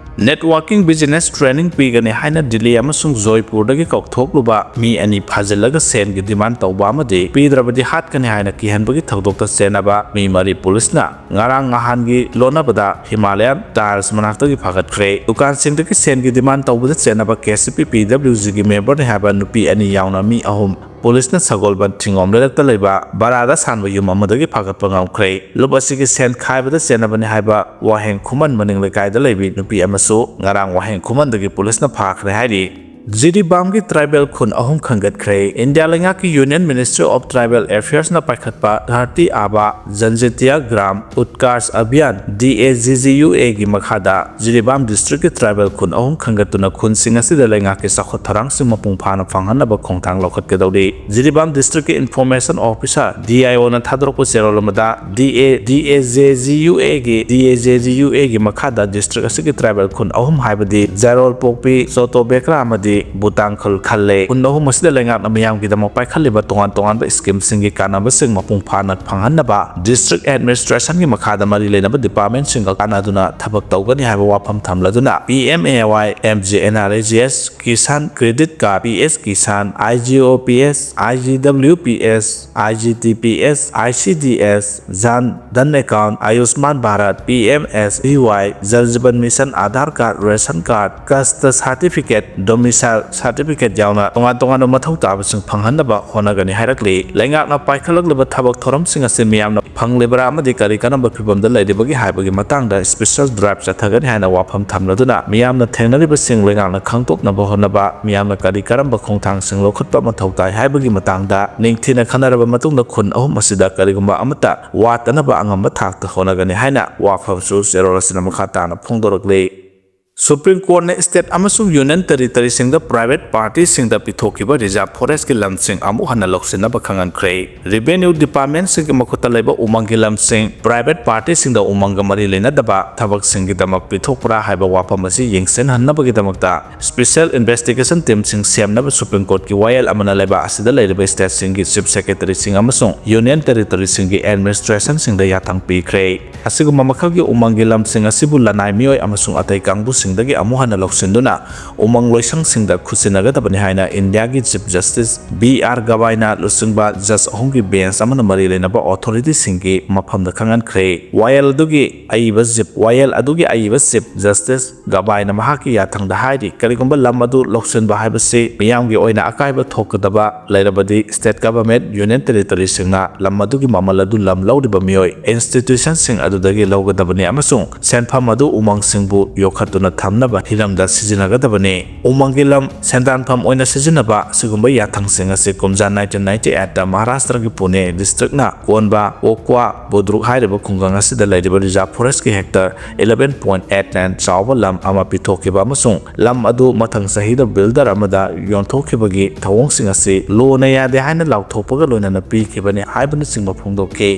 Networking business training ꯄꯤꯒꯅꯤ ꯍꯥꯏꯅ ꯗꯤꯜꯂꯤ ꯑꯃꯁꯨꯡ ꯖꯣꯏꯄꯨꯔꯗꯒꯤ ꯀꯧꯊꯣꯛꯂꯨꯕ ꯃꯤ ꯑꯅꯤ ꯐꯥꯖꯤꯜꯂꯒ ꯁꯦꯟꯒꯤ demand ꯇꯧꯕ ꯑꯃꯗꯤ ꯄꯤꯗ꯭ꯔꯕꯗꯤ ꯍꯥꯠꯀꯅꯤ ꯍꯥꯏꯅ ꯀꯤꯍꯟꯕꯒꯤ ꯊꯧꯗꯣꯛꯇ ꯆꯦꯟꯅꯕ ꯃꯤ ꯃꯔꯤ ꯄꯨꯂꯤꯁꯅ ꯉꯔꯥꯡ ꯅꯍꯥꯟꯒꯤ ꯂꯣꯟꯅꯕꯗ ꯍꯤꯃꯥꯂꯌꯟ ꯇꯥꯏꯜꯁ ꯃꯅꯥꯛꯇꯒꯤ ꯐꯥꯒꯠꯈ꯭ꯔꯦ꯫ ꯗꯨꯀꯥꯟꯁꯤꯡꯗꯒꯤ ꯁꯦꯟꯒꯤ demand ꯇꯧꯕꯗ ꯆꯦꯟꯅꯕ ꯀꯦ ꯁꯤ ꯄꯤ ꯄꯤ ꯗꯕ꯭ꯂꯤꯎ ꯖꯤꯒꯤ member ꯅꯤ ꯍꯥꯏꯕ ꯅꯨꯄꯤ ꯑꯅꯤ ꯌꯥꯎꯅ ꯃꯤ ꯑꯍꯨꯝ ꯄꯨꯂꯤꯁꯅ ꯁꯒꯣꯜꯕꯟ ꯊꯤꯡꯒꯣꯝ ꯂꯩꯔꯛꯇ ꯂꯩꯕ ꯚꯔꯥꯗ ꯁꯥꯟꯕ ꯌꯨꯝ ꯑꯃꯗꯒꯤ ꯐꯥꯒꯠꯄ ꯉꯝꯈ꯭ꯔꯦ꯫ ꯂꯨꯞ ꯑꯁꯤꯒꯤ ꯁꯦꯟ ꯈꯥꯏꯕꯗ ꯆꯦꯟꯅꯕꯅꯤ ꯍꯥꯏꯕ ꯋꯥꯍꯦꯡ ꯈꯨꯃꯟ ꯃꯅꯤꯡ ꯂꯩꯀꯥꯏꯗ ꯂꯩꯕꯤ ꯅꯨꯄꯤ ꯑꯃꯁꯨ ꯉꯔꯥꯡ ꯋꯥꯍꯦꯡ ꯈꯨꯃꯟꯗꯒꯤ ꯄꯨꯂꯤꯁꯅ ꯐꯥꯈ꯭ꯔꯦ ꯍꯥꯏꯔꯤ꯫ ꯖꯤꯔꯤꯕꯥꯝꯒꯤ tribal ꯈꯨꯟ ꯑꯍꯨꯝ ꯈꯟꯒꯠꯈ꯭ꯔꯦ꯫ ꯏꯟꯗꯤꯌꯥ ꯂꯩꯉꯥꯛꯀꯤ Union Ministry of Tribal Affairs ꯅ ꯄꯥꯏꯈꯠꯄ Dharti Aaba Janjatiya Gram Utkarsh Abhiyan, D A J G U A ꯒꯤ ꯃꯈꯥꯗ ꯖꯤꯔꯤꯕꯥꯝ district ꯀꯤ tribal ꯈꯨꯟ ꯑꯍꯨꯝ ꯈꯟꯒꯠꯇꯨꯅ ꯈꯨꯟꯁꯤꯡ ꯑꯁꯤꯗ ꯂꯩꯉꯥꯛꯀꯤ ꯆꯥꯎꯈꯠ ꯊꯧꯔꯥꯡꯁꯤꯡ ꯃꯄꯨꯡ ꯐꯥꯅ ꯐꯪꯍꯟꯅꯕ ꯈꯣꯡꯊꯥꯡ ꯂꯧꯈꯠꯀꯗꯧꯔꯤ꯫ ꯖꯤꯔꯤꯕꯥꯝ district ꯀꯤ Information Officer, D I O ꯅ ꯊꯥꯗꯣꯔꯛꯄ ꯆꯦꯔꯣꯜ ꯑꯃꯗ, ꯗꯤ ꯑꯦ, ꯗꯤ ꯑꯦ ꯖꯦ ꯖꯤ ꯌꯨ ꯑꯦ ꯒꯤ, ꯗꯤ ꯑꯦ ꯖꯦ ꯖꯤ ꯌꯨ ꯑꯦ ꯒꯤ ꯃꯈꯥꯗ district ꯑꯁꯤꯒꯤ tribal ꯈꯨꯟ ꯑꯍꯨꯝ ꯍꯥꯏꯕꯗꯤ ꯖꯥꯔꯣꯜ ꯄꯣꯛꯄꯤ, ꯆꯣꯇꯣ ꯕꯦꯀ꯭ꯔꯥ ꯑꯃꯗꯤ ꯕꯨꯇꯥꯡꯈꯜ ꯈꯜꯂꯦ꯫ ꯈꯨꯟ ꯑꯍꯨꯝ ꯑꯁꯤꯗ ꯂꯩꯉꯥꯛꯅ ꯃꯤꯌꯥꯝꯒꯤꯗꯃꯛ ꯄꯥꯏꯈꯠꯂꯤꯕ ꯇꯣꯉꯥꯟ ꯇꯣꯉꯥꯟꯕ scheme ꯁꯤꯡꯒꯤ ꯀꯥꯟꯅꯕꯁꯤꯡ ꯃꯄꯨꯡ ꯐꯥꯅ ꯐꯪꯍꯟꯅꯕ district administration ꯒꯤ ꯃꯈꯥꯗ ꯃꯔꯤ ꯂꯩꯅꯕ department ꯁꯤꯡꯒ ꯇꯥꯟꯅꯗꯨꯅ ꯊꯕꯛ ꯇꯧꯒꯅꯤ ꯍꯥꯏꯕ ꯋꯥꯐꯝ ꯊꯝꯂꯗꯨꯅ, P M A Y, M G N R E G S, Kisan Credit Card, P S Kisan, I G O P S, I G W P S, I G T P S, I C D S, Jan Dhan account, Ayushman Bharat, P M S B Y, Jal Jeevan mission, Aadhaar card, ration card, caste certificate, domicile certificate ꯌꯥꯎꯅ ꯇꯣꯉꯥꯟ ꯇꯣꯉꯥꯟꯕ ꯃꯊꯧ ꯇꯥꯕꯁꯤꯡ ꯐꯪꯍꯟꯅꯕ ꯍꯣꯠꯅꯒꯅꯤ ꯍꯥꯏꯔꯛꯂꯤ꯫ ꯂꯩꯉꯥꯛꯅ ꯄꯥꯏꯈꯠꯂꯛꯂꯤꯕ ꯊꯕꯛ ꯊꯧꯔꯝꯁꯤꯡ ꯑꯁꯤ ꯃꯤꯌꯥꯝꯅ ꯐꯪꯂꯤꯕ꯭ꯔꯥ ꯑꯃꯗꯤ ꯀꯔꯤ ꯀꯔꯝꯕ ꯐꯤꯕꯝꯗ ꯂꯩꯔꯤꯕꯒꯦ ꯍꯥꯏꯕꯒꯤ ꯃꯇꯥꯡꯗ ꯁ꯭ꯄꯦꯁꯦꯜ ꯗ꯭ꯔꯥꯏꯚ ꯆꯠꯊꯒꯅꯤ ꯍꯥꯏꯅ ꯋꯥꯐꯝ ꯊꯝꯂꯗꯨꯅ, ꯃꯤꯌꯥꯝꯅ ꯊꯦꯡꯅꯔꯤꯕꯁꯤꯡ ꯂꯩꯉꯥꯛꯅ ꯈꯪꯗꯣꯛꯅꯕ ꯍꯣꯠꯅꯕ, ꯃꯤꯌꯥꯝꯅ ꯀꯔꯤ ꯀꯔꯝꯕ ꯈꯣꯡꯊꯥꯡꯁꯤꯡ ꯂꯧꯈꯠꯄ ꯃꯊꯧ ꯇꯥꯏ ꯍꯥꯏꯕꯒꯤ ꯃꯇꯥꯡꯗ ꯅꯤꯡꯊꯤꯅ ꯈꯟꯅꯔꯕ ꯃꯇꯨꯡꯗ ꯈꯨꯟ ꯑꯍꯨꯝ ꯑꯁꯤꯗ ꯀꯔꯤꯒꯨꯝꯕ ꯑꯃꯠꯇ ꯋꯥꯠꯇꯅꯕ ꯑꯉꯝꯕ ꯊꯥꯛꯇ ꯍꯣꯠꯅꯒꯅꯤ ꯍꯥꯏꯅ ꯋꯥꯐꯝꯁꯨ ꯆꯦꯔꯣꯜ ꯑꯁꯤꯅ ꯃꯈꯥ ꯇꯥꯅ ꯐꯣꯡꯗꯣꯔꯛꯂꯤ꯫ ꯁꯨꯄ꯭ꯔꯤꯝ ꯀꯣꯔꯠꯅ ꯁ꯭ꯇꯦꯠ ꯑꯃꯁꯨꯡ ꯌꯨꯅꯤꯌꯟ ꯇꯦꯔꯤꯇꯣꯔꯤꯁꯤꯡꯗ ꯄ꯭ꯔꯥꯏꯚꯦꯠ ꯄꯥꯔꯇꯤꯁꯤꯡꯗ ꯄꯤꯊꯣꯛꯈꯤꯕ ꯔꯤꯖꯥꯔꯚ ꯐꯣꯔꯦꯁ꯭ꯠꯀꯤ ꯂꯝꯁꯤꯡ ꯑꯃꯨꯛ ꯍꯟꯅ ꯂꯧꯁꯤꯟꯅꯕ ꯈꯪꯍꯟꯈ꯭ꯔꯦ꯫ ꯔꯦꯚꯦꯅ꯭ꯌꯨ ꯗꯤꯄꯥꯔꯠꯃꯦꯟꯠꯁꯤꯡꯒꯤ ꯃꯈꯨꯠꯇ ꯂꯩꯕ ꯎꯃꯪꯒꯤ ꯂꯝꯁꯤꯡ ꯄ꯭ꯔꯥꯏꯚꯦꯠ ꯄꯥꯔꯇꯤꯁꯤꯡꯗ ꯎꯃꯪꯒ ꯃꯔꯤ ꯂꯩꯅꯗꯕ ꯊꯕꯛꯁꯤꯡꯒꯤꯗꯃꯛ ꯄꯤꯊꯣꯛꯄ꯭ꯔꯥ ꯍꯥꯏꯕ ꯋꯥꯐꯝ ꯑꯁꯤ ꯌꯦꯡꯁꯤꯟꯍꯟꯅꯕꯒꯤꯗꯃꯛꯇ ꯁ꯭ꯄꯦꯁꯦꯜ ꯏꯟꯚꯦꯁ꯭ꯇꯤꯒꯦꯁꯟ ꯇꯤꯝꯁꯤꯡ ꯁꯦꯝꯅꯕ ꯁꯨꯄ꯭ꯔꯤꯝ ꯀꯣꯔꯠꯀꯤ ꯋꯥꯌꯦꯜ ꯑꯃꯅ ꯂꯩꯕꯥꯛ ꯑꯁꯤꯗ ꯂꯩꯔꯤꯕ ꯁ꯭ꯇꯦꯠꯁꯤꯡꯒꯤ ꯆꯤꯐ ꯁꯦꯀ꯭ꯔꯦꯇꯔꯤꯁꯤꯡ ꯑꯃꯁꯨꯡ ꯌꯨꯅꯤꯌꯟ ꯇꯦꯔꯤꯇꯣꯔꯤꯁꯤꯡꯒꯤ ꯑꯦꯗꯃꯤꯅꯤꯁꯇ꯭ꯔꯦꯁꯟꯁꯤꯡꯗ ꯌꯥꯊꯪ ꯄꯤꯈ꯭ꯔꯦ꯫ ꯑꯁꯤꯒꯨꯝꯕ ꯃꯈꯜꯒꯤ ꯎꯃꯪꯒꯤ ꯂꯝꯁꯤꯡ ꯑꯁꯤꯕꯨ ꯂꯅꯥꯏ ꯃꯤꯑꯣꯏ ꯑꯃꯁꯨꯡ ꯑꯇꯩ ꯀꯥꯡꯕꯨꯁꯤꯡꯗꯒꯤ ꯑꯃꯨꯛ ꯍꯟꯅ ꯂꯧꯁꯤꯟꯗꯨꯅ ꯎꯃꯪ ꯂꯣꯏꯁꯪꯁꯤꯡꯗ ꯈꯨꯠꯁꯤꯟꯅꯒꯗꯕꯅꯤ ꯍꯥꯏꯅ ꯏꯟꯗꯤꯌꯥꯒꯤ ꯆꯤꯐ ꯖꯁꯇꯤꯁ ꯕꯤ ꯑꯥꯔ ꯒꯕꯥꯏꯅ ꯂꯨꯆꯤꯡꯕ ꯖꯖ ꯑꯍꯨꯝꯒꯤ ꯕꯦꯟꯆ ꯑꯃꯅ ꯃꯔꯤ ꯂꯩꯅꯕ ꯑꯣꯊꯣꯔꯤꯇꯤꯁꯤꯡꯒꯤ ꯃꯐꯝꯗ ꯈꯪꯍꯟꯈ꯭ꯔꯦ꯫ ꯋꯥꯌꯦꯜ ꯑꯗꯨꯒꯤ ꯑꯏꯕ ꯆꯤꯐ, ꯋꯥꯌꯦꯜ ꯑꯗꯨꯒꯤ ꯑꯏꯕ ꯆꯤꯐ ꯖꯁꯇꯤꯁ ꯒꯕꯥꯏꯅ ꯃꯍꯥꯛꯀꯤ ꯌꯥꯊꯪꯗ ꯍꯥꯏꯔꯤ, ꯀꯔꯤꯒꯨꯝꯕ ꯂꯝ ꯑꯗꯨ ꯂꯧꯁꯤꯟꯕ ꯍꯥꯏꯕꯁꯤ ꯃꯤꯌꯥꯝꯒꯤ ꯑꯣꯏꯅ ꯑꯀꯥꯏꯕ ꯊꯣꯛꯀꯗꯕ ꯂꯩꯔꯕꯗꯤ, ꯁ꯭ꯇꯦꯠ ꯒꯚꯔꯟꯃꯦꯟꯠ, ꯌꯨꯅꯤꯌꯟ ꯇꯦꯔꯤꯇꯣꯔꯤꯁꯤꯡꯅ ꯂꯝ ꯑꯗꯨꯒꯤ ꯃꯃꯜ ꯑꯗꯨ ꯂꯝ ꯂꯧꯔꯤꯕ ꯃꯤꯑꯣꯏ, ꯏꯟꯁꯇꯤꯇ꯭ꯌꯨꯁꯟꯁꯤꯡ ꯑꯗꯨꯗꯒꯤ ꯂꯧꯒꯗꯕꯅꯤ ꯑꯃꯁꯨꯡ ꯁꯦꯟꯐꯝ ꯑꯗꯨ ꯎꯃꯪꯁꯤꯡꯕꯨ ꯌꯣꯛꯈꯠꯇꯨꯅ ꯊꯝꯅꯕ ꯍꯤꯔꯝꯗ ꯁꯤꯖꯤꯟꯅꯒꯗꯕꯅꯤ꯫ ꯎꯃꯪꯒꯤ ꯂꯝ ꯁꯦꯟꯗꯥꯟꯐꯝ ꯑꯣꯏꯅ ꯁꯤꯖꯤꯟꯅꯕ ꯑꯁꯤꯒꯨꯝꯕ ꯌꯥꯊꯪꯁꯤꯡ ꯑꯁꯤ ꯀꯨꯝꯖꯥ ꯅꯥꯏꯟꯇꯤꯟ ꯅꯥꯏꯟꯇꯤ ꯑꯩꯠꯇ ꯃꯍꯥꯔꯥꯁꯇ꯭ꯔꯒꯤ ꯄꯨꯅꯦ ꯗꯤꯁꯇ꯭ꯔꯤꯛꯅ ꯀꯣꯟꯕ ꯀꯣꯀ꯭ꯋꯥ ꯕꯨꯗ꯭ꯔꯨꯛ ꯍꯥꯏꯔꯤꯕ ꯈꯨꯡꯒꯪ ꯑꯁꯤꯗ ꯂꯩꯔꯤꯕ ꯔꯤꯖꯥꯔꯚ ꯐꯣꯔꯦꯁ꯭ꯠꯀꯤ hectare eleven point eight nine ꯆꯥꯎꯕ ꯂꯝ ꯑꯃ ꯄꯤꯊꯣꯛꯈꯤꯕ ꯑꯃꯁꯨꯡ ꯂꯝ ꯑꯗꯨ ꯃꯊꯪ ꯆꯍꯤꯗ ꯕꯤꯜꯗꯔ ꯑꯃꯗ ꯌꯣꯟꯊꯣꯛꯈꯤꯕꯒꯤ ꯊꯧꯑꯣꯡꯁꯤꯡ ꯑꯁꯤ ꯂꯣꯅ ꯌꯥꯗꯦ ꯍꯥꯏꯅ ꯂꯥꯎꯊꯣꯛꯄꯒ ꯂꯣꯏꯅꯅ ꯄꯤꯈꯤꯕꯅꯤ ꯍꯥꯏꯕꯅꯆꯤꯡꯕ ꯐꯣꯡꯗꯣꯛꯈꯤ꯫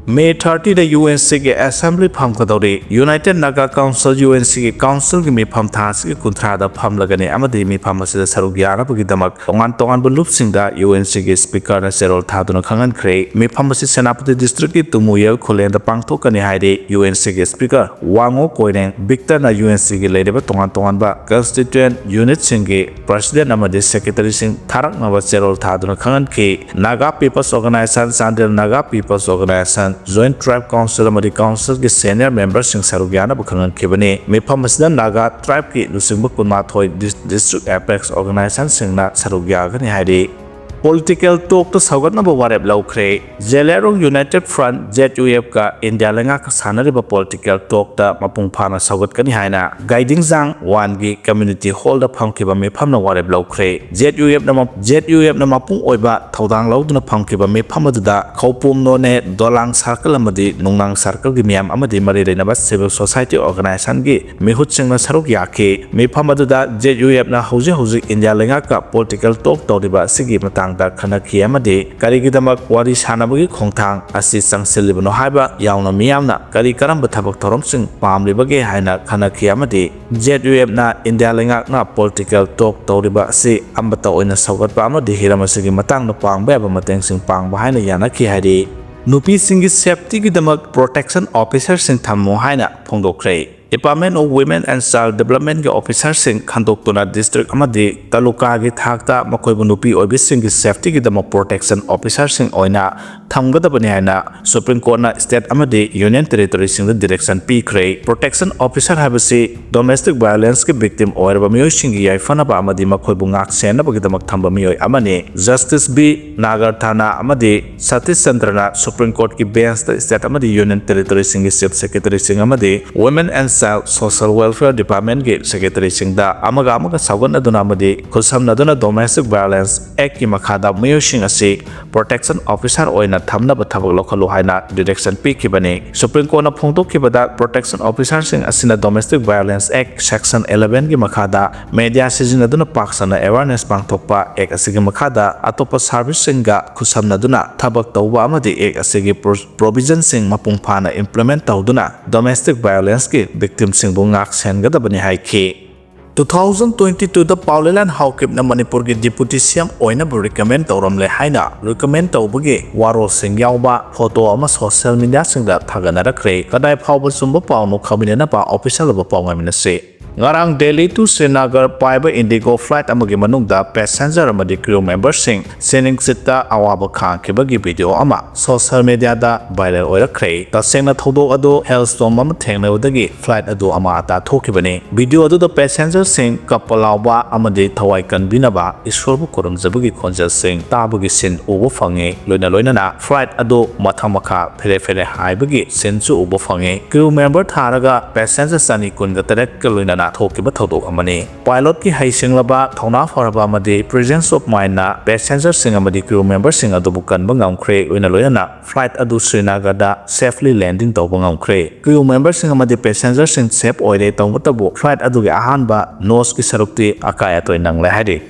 ꯃꯦ thirtyꯗ ꯌꯨ ꯑꯦꯟ ꯁꯤꯒꯤ ꯑꯦꯁꯦꯝꯕ꯭ꯂꯤ ꯐꯝꯒꯗꯧꯔꯤ꯫ United Naga council, U N ꯁꯤꯒꯤ ꯀꯥꯎꯟꯁꯤꯜꯒꯤ ꯃꯤꯐꯝ ꯊꯥ ꯑꯁꯤꯒꯤ ꯀꯨꯟꯊ꯭ꯔꯥꯗ ꯐꯝꯂꯒꯅꯤ ꯑꯃꯗꯤ ꯃꯤꯐꯝ ꯑꯁꯤꯗ ꯁꯔꯨꯛ ꯌꯥꯅꯕꯒꯤꯗꯃꯛ ꯇꯣꯉꯥꯟ ꯇꯣꯉꯥꯟꯕ ꯂꯨꯞꯁꯤꯡꯗ ꯌꯨ ꯑꯦꯟ ꯁꯤꯒꯤ ꯁ꯭ꯄꯤꯀꯔꯅ ꯆꯦꯔꯣꯜ ꯊꯥꯗꯨꯅ ꯈꯪꯍꯟꯈ꯭ꯔꯦ꯫ ꯃꯤꯐꯝ ꯑꯁꯤ ꯁꯦꯅꯥꯄꯇꯤ ꯗꯤꯁꯇ꯭ꯔꯤꯛꯀꯤ ꯇꯨꯃꯨꯌꯦꯜ ꯈꯨꯂꯦꯟꯗ ꯄꯥꯡꯊꯣꯛꯀꯅꯤ ꯍꯥꯏꯔꯤ꯫ ꯌꯨ ꯑꯦꯟ ꯁꯤꯒꯤ ꯁ꯭ꯄꯤꯀꯔ ꯋꯥꯉꯣ ꯀꯣꯏꯔꯦꯡ ꯕꯤꯛꯇꯔꯅ ꯌꯨ ꯑꯦꯟ ꯁꯤꯒꯤ ꯂꯩꯔꯤꯕ ꯇꯣꯉꯥꯟ ꯇꯣꯉꯥꯟꯕ ꯀꯟꯁꯇꯤꯇ꯭ꯌꯨꯌꯦꯟꯠ ꯌꯨꯅꯤꯠꯁꯤꯡꯒꯤ ꯄ꯭ꯔꯁꯤꯗꯦꯟꯠ ꯑꯃꯗꯤ ꯁꯦꯀ꯭ꯔꯦꯇꯔꯤꯁꯤꯡ ꯊꯥꯔꯛꯅꯕ ꯆꯦꯔꯣꯜ ꯊꯥꯗꯨꯅ ꯈꯪꯍꯟꯈꯤ꯫ Naga people's organisation, Chandel Naga people's organisation, Joint Tribe Council ꯑꯃꯗꯤ Councilꯒꯤ senior memberꯁꯤꯡ ꯁꯔꯨꯛ ꯌꯥꯅꯕ ꯈꯪꯍꯟꯈꯤꯕꯅꯤ꯫ ꯃꯤꯐꯝ ꯑꯁꯤꯗ Naga Tribeꯀꯤ ꯂꯨꯆꯤꯡꯕ ꯀꯨꯟꯃꯥꯊꯣꯏ, dis-, District Apex Organizationꯁꯤꯡꯅ ꯁꯔꯨꯛ ꯌꯥꯒꯅꯤ ꯍꯥꯏꯔꯤ꯫ Political talkꯇ ꯁꯧꯒꯠꯅꯕ ꯋꯥꯔꯦꯞ ꯂꯧꯈ꯭ꯔꯦ꯫ ꯖꯦꯂꯦꯔꯣꯡ United Front, ZUFꯀ ꯏꯟꯗꯤꯌꯥ ꯂꯩꯉꯥꯛꯀ ꯁꯥꯟꯅꯔꯤꯕ political talkꯇ ꯃꯄꯨꯡ ꯐꯥꯅ ꯁꯧꯒꯠꯀꯅꯤ ꯍꯥꯏꯅ ꯒꯥꯏꯗꯤꯡꯖꯥꯡ ꯋꯥꯟꯒꯤ community hallꯗ ꯐꯝꯈꯤꯕ ꯃꯤꯐꯝꯅ ꯋꯥꯔꯦꯞ ꯂꯧꯈ꯭ꯔꯦ꯫ ZUFꯅ ꯃ-, ZUFꯅ ꯃꯄꯨꯡ ꯑꯣꯏꯕ ꯊꯧꯗꯥꯡ ꯂꯧꯗꯨꯅ ꯐꯝꯈꯤꯕ ꯃꯤꯐꯝ ꯑꯗꯨꯗ ꯈꯧꯄꯨꯝ ꯅꯣꯅꯦ, ꯗꯣꯂꯥꯡ circle ꯑꯃꯗꯤ ꯅꯨꯡꯅꯥꯡ circleꯒꯤ ꯃꯤꯌꯥꯝ ꯑꯃꯗꯤ ꯃꯔꯤ ꯂꯩꯅꯕ civil society organizationꯒꯤ ꯃꯤꯍꯨꯠꯁꯤꯡꯅ ꯁꯔꯨꯛ ꯌꯥꯈꯤ꯫ ꯃꯤꯐꯝ ꯑꯗꯨꯗ ZUFꯅ ꯍꯧꯖꯤꯛ ꯍꯧꯖꯤꯛ ꯏꯟꯗꯤꯌꯥ ꯂꯩꯉꯥꯛꯀ political talk ꯇꯧꯔꯤꯕ ꯑꯁꯤꯒꯤ ꯃꯇꯥꯡꯗ ꯈꯟꯅꯈꯤ ꯑꯃꯗꯤ ꯀꯔꯤꯒꯤꯗꯃꯛ ꯋꯥꯔꯤ ꯁꯥꯟꯅꯕꯒꯤ ꯈꯣꯡꯊꯥꯡ ꯑꯁꯤ ꯆꯪꯁꯤꯜꯂꯤꯕꯅꯣ ꯍꯥꯏꯕ ꯌꯥꯎꯅ ꯃꯤꯌꯥꯝꯅ ꯀꯔꯤ ꯀꯔꯝꯕ ꯊꯕꯛ ꯊꯧꯔꯝꯁꯤꯡ ꯄꯥꯝꯂꯤꯕꯒꯦ ꯍꯥꯏꯅ ꯈꯟꯅꯈꯤ ꯑꯃꯗꯤ ZUFꯅ ꯏꯟꯗꯤꯌꯥ ꯂꯩꯉꯥꯛꯅ political talk ꯇꯧꯔꯤꯕ ꯑꯁꯤ ꯑꯃꯠꯇ ꯑꯣꯏꯅ ꯁꯧꯒꯠꯄ ꯑꯃꯗꯤ ꯍꯤꯔꯝ ꯑꯁꯤꯒꯤ ꯃꯇꯥꯡꯗ ꯄꯥꯡꯕ ꯌꯥꯕ ꯃꯇꯦꯡꯁꯤꯡ ꯄꯥꯡꯕ ꯍꯥꯏꯅ ꯌꯥꯅꯈꯤ ꯍꯥꯏꯔꯤ꯫ ꯅꯨꯄꯤꯁꯤꯡꯒꯤ safetyꯒꯤꯗꯃꯛ protection officerꯁꯤꯡ ꯊꯝꯃꯨ ꯍꯥꯏꯅ ꯐꯣꯡꯗꯣꯛꯈ꯭ꯔꯦ꯫ Department of Women and Child Developmentꯀꯤ officerꯁꯤꯡ ꯈꯟꯗꯣꯛꯇꯨꯅ district ꯑꯃꯗꯤ ꯇꯥꯂꯨꯀꯥꯒꯤ ꯊꯥꯛꯇ ꯃꯈꯣꯏꯕꯨ ꯅꯨꯄꯤ ꯑꯣꯏꯕꯤꯁꯤꯡꯒꯤ safetyꯒꯤꯗꯃꯛ protection officerꯁꯤꯡ ꯑꯣꯏꯅ ꯊꯝꯒꯗꯕꯅꯤ ꯍꯥꯏꯅ Supreme Courtꯅ state ꯑꯃꯗꯤ union territoryꯁꯤꯡꯗ direction ꯄꯤꯈ꯭ꯔꯦ꯫ Protection officer ꯍꯥꯏꯕꯁꯤ domestic violenceꯀꯤ victim ꯑꯣꯏꯔꯕ ꯃꯤꯑꯣꯏꯁꯤꯡꯒꯤ ꯌꯥꯏꯐꯅꯕ ꯑꯃꯗꯤ ꯃꯈꯣꯏꯕꯨ ꯉꯥꯛ ꯁꯦꯟꯅꯕꯒꯤꯗꯃꯛ ꯊꯝꯕ ꯃꯤꯑꯣꯏ ꯑꯃꯅꯤ꯫ Justice B Nagarthana ꯑꯃꯗꯤ Satish Chandraꯅ Supreme Courtꯀꯤ benchꯇ state ꯑꯃꯗꯤ union territoryꯁꯤꯡꯒꯤ chief secretaryꯁꯤꯡ ꯑꯃꯗꯤ Women and Child Social Welfare Departmentꯀꯤ secretaryꯁꯤꯡꯗ ꯑꯃꯒ ꯑꯃꯒ ꯁꯥꯎꯒꯠꯅꯗꯨꯅ ꯑꯃꯗꯤ ꯈꯨꯠꯁꯝꯅꯗꯨꯅ domestic violence actꯀꯤ ꯃꯈꯥꯗ ꯃꯤꯑꯣꯏꯁꯤꯡ ꯑꯁꯤ protection officer ꯑꯣꯏꯅ ꯊꯝꯅꯕ ꯊꯕꯛ ꯂꯧꯈꯠꯂꯨ ꯍꯥꯏꯅ direction ꯄꯤꯈꯤꯕꯅꯤ꯫ Supreme Courtꯅ ꯐꯣꯡꯗꯣꯛꯈꯤꯕꯗ, protection officerꯁꯤꯡ ꯑꯁꯤꯅ Domestic Violence Act section elevenꯒꯤ ꯃꯈꯥꯗ media ꯁꯤꯖꯤꯟꯅꯗꯨꯅ ꯄꯥꯛ ꯁꯟꯅ awareness ꯄꯥꯡꯊꯣꯛꯄ, act ꯑꯁꯤꯒꯤ ꯃꯈꯥꯗ ꯑꯇꯣꯞꯄ serviceꯁꯤꯡꯒ ꯈꯨꯠꯁꯝꯅꯗꯨꯅ ꯊꯕꯛ ꯇꯧꯕ ꯑꯃꯗꯤ act ꯑꯁꯤꯒꯤ pro-, provisionꯁꯤꯡ ꯃꯄꯨꯡ ꯐꯥꯅ implement ꯇꯧꯗꯨꯅ domestic violenceꯀꯤ victimꯁꯤꯡꯕꯨ ꯉꯥꯛ ꯁꯦꯟꯒꯗꯕꯅꯤ ꯍꯥꯏꯈꯤ꯫ Two thousand twenty twoꯗ Paolilan Haokipꯅ ꯃꯅꯤꯄꯨꯔꯒꯤ Deputy CM ꯑꯣꯏꯅꯕ recommend ꯇꯧꯔꯝꯂꯦ ꯍꯥꯏꯅ recommend ꯇꯧꯕꯒꯤ ꯋꯥꯔꯣꯜꯁꯤꯡ ꯌꯥꯎꯕ photo ꯑꯃ social mediaꯁꯤꯡꯗ ꯊꯥꯒꯠꯅꯔꯛꯈ꯭ꯔꯦ꯫ ꯀꯗꯥꯏ ꯐꯥꯎꯕ ꯆꯨꯝꯕ ꯄꯥꯎꯅꯣ ꯈꯪꯃꯤꯟꯅꯅꯕ official ꯑꯣꯏꯕ ꯄꯥꯎ ꯉꯥꯏꯃꯤꯟꯅꯁꯤ꯫ ꯉꯔꯥꯡ Delhi to Srinagar ꯄꯥꯏꯕ IndiGo flight ꯑꯃꯒꯤ ꯃꯅꯨꯡꯗ passenger ꯑꯃꯗꯤ crew memberꯁꯤꯡ ꯁꯤꯅꯤꯡꯆꯤꯠꯇ ꯑꯋꯥꯕ ꯈꯥꯡꯈꯤꯕꯒꯤ video ꯑꯃ social mediaꯗ viral ꯑꯣꯏꯔꯛꯈ꯭ꯔꯦ꯫ ꯇꯁꯦꯡꯅ ꯊꯧꯗꯣꯛ ꯑꯗꯨ hailstorm ꯑꯃ ꯊꯦꯡꯅꯕꯗꯒꯤ flight ꯑꯗꯨ ꯑꯃꯥ ꯑꯇꯥ ꯊꯣꯛꯈꯤꯕꯅꯤ꯫ Video ꯑꯗꯨꯗ passengerꯁꯤꯡ ꯀꯞꯄ ꯂꯥꯎꯕ ꯑꯃꯗꯤ ꯊꯋꯥꯏ ꯀꯟꯕꯤꯅꯕ ꯏꯁꯣꯔꯕꯨ ꯈꯨꯔꯨꯝꯖꯕꯒꯤ ꯈꯣꯟꯖꯦꯜꯁꯤꯡ ꯇꯥꯕꯒꯤ scene ꯎꯕ ꯐꯪꯉꯤ꯫ ꯂꯣꯏꯅ ꯂꯣꯏꯅꯅ flight ꯑꯗꯨ ꯃꯊꯛ ꯃꯈꯥ ꯐꯦꯔꯦ ꯐꯦꯔꯦ ꯍꯥꯏꯕꯒꯤ sceneꯁꯨ ꯎꯕ ꯐꯪꯉꯤ꯫ Crew member ꯊꯥꯔꯒ passenger ꯆꯅꯤ ꯀꯨꯟꯒ ꯇꯔꯦꯠꯀ ꯂꯣꯏꯅꯅ ꯊꯣꯛꯈꯤꯕ ꯊꯧꯗꯣꯛ ꯑꯃꯅꯤ꯫ Pilotꯀꯤ ꯍꯩꯁꯤꯡꯂꯕ, ꯊꯧꯅꯥ ꯐꯔꯕ ꯑꯃꯗꯤ presence of mindꯅ passengerꯁꯤꯡ ꯑꯃꯗꯤ crew memberꯁꯤꯡ ꯑꯗꯨꯕꯨ ꯀꯟꯕ ꯉꯝꯈ꯭ꯔꯦ꯫ ꯂꯣꯏꯅ ꯂꯣꯏꯅꯅ flight ꯑꯗꯨ ꯁ꯭ꯔꯤꯅꯒꯔꯗ safely landing ꯇꯧꯕ ꯉꯝꯈ꯭ꯔꯦ꯫ Crew memberꯁꯤꯡ ꯑꯃꯗꯤ passengerꯁꯤꯡ safe ꯑꯣꯏꯔꯦ꯫ ꯇꯧꯕꯇꯕꯨ flight ꯑꯗꯨꯒꯤ ꯑꯍꯥꯟꯕ noseꯀꯤ ꯁꯔꯨꯛꯇꯤ ꯑꯀꯥꯏ ꯑꯇꯣꯏ ꯅꯪꯂꯦ ꯍꯥꯏꯔꯤ꯫